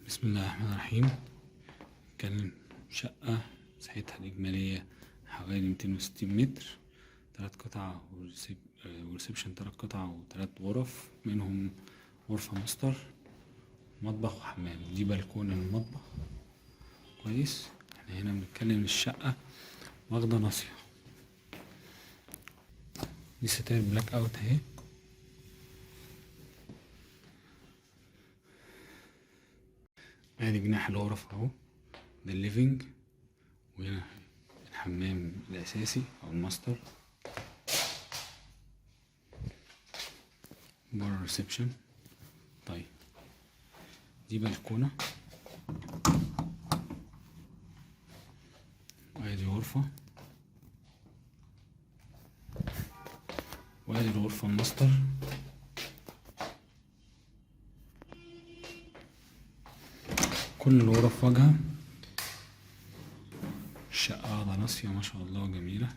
بسم الله الرحمن الرحيم. نتكلم شقة مساحتها الإجمالية حوالي 260 متر، 3 قطع و reception، 3 قطع وتلات غرف، منهم غرفة ماستر، مطبخ وحمام. دي بلكونة المطبخ. كويس، احنا هنا بنتكلم الشقة واخدة ناصية. دي ستاير blackout اهي. ادي جناح الغرف اهو، ده ال living، وهنا الحمام الاساسي او الماستر، بره ال reception. طيب دي بلكونة، وادي غرفة، وادي الغرفة الماستر. كل الغرف واجهة. الشقة واخدة ناصية ما شاء الله، جميلة.